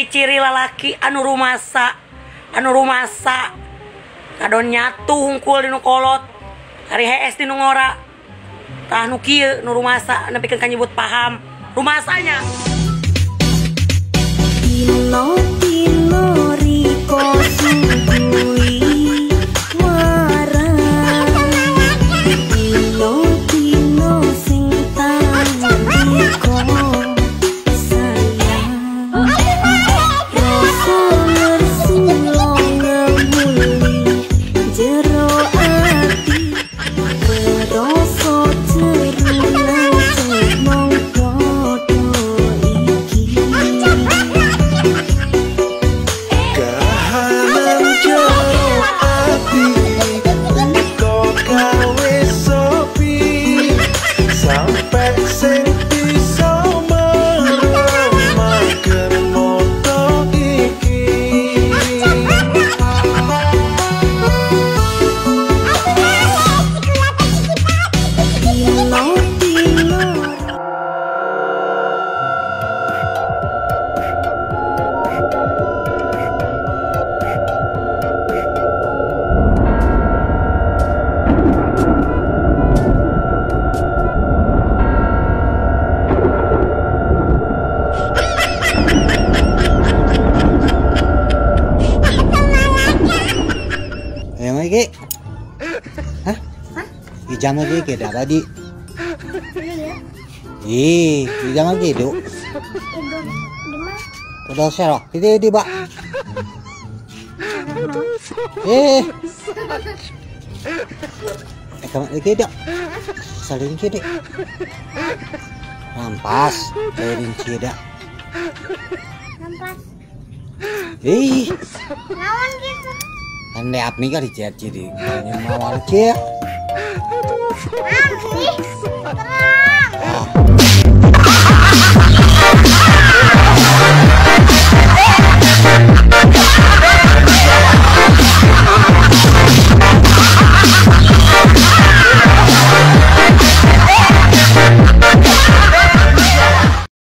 Ciri-ciri lalaki anu rumasa kadon nyatu hungkul di nu kolot hari hees di nu ngora tah nu kieu nu rumasa nepikeun ka nyebut paham rumasanya. Dino dino riko suguhi warang dino dino sing tangiko sayang rasa ngersula ngemuli jero ati rasa jeru nang mong dodo iki. Kahanan jero ati riko gawe sepi sampe sing bisa meremaken moto iki. Dino dino Yang lagi? Hah? Ijam lagi ke dah tadi? Ih, ijam lagi tu. Udah share, ini di bak. Eh, kamu lagi dak? Salin kiri. Rampas, salin kiri dak. Rampas. Ih, Lawan gitu. Ande apni ka dijet jadi mawar cie. Terang. Ah.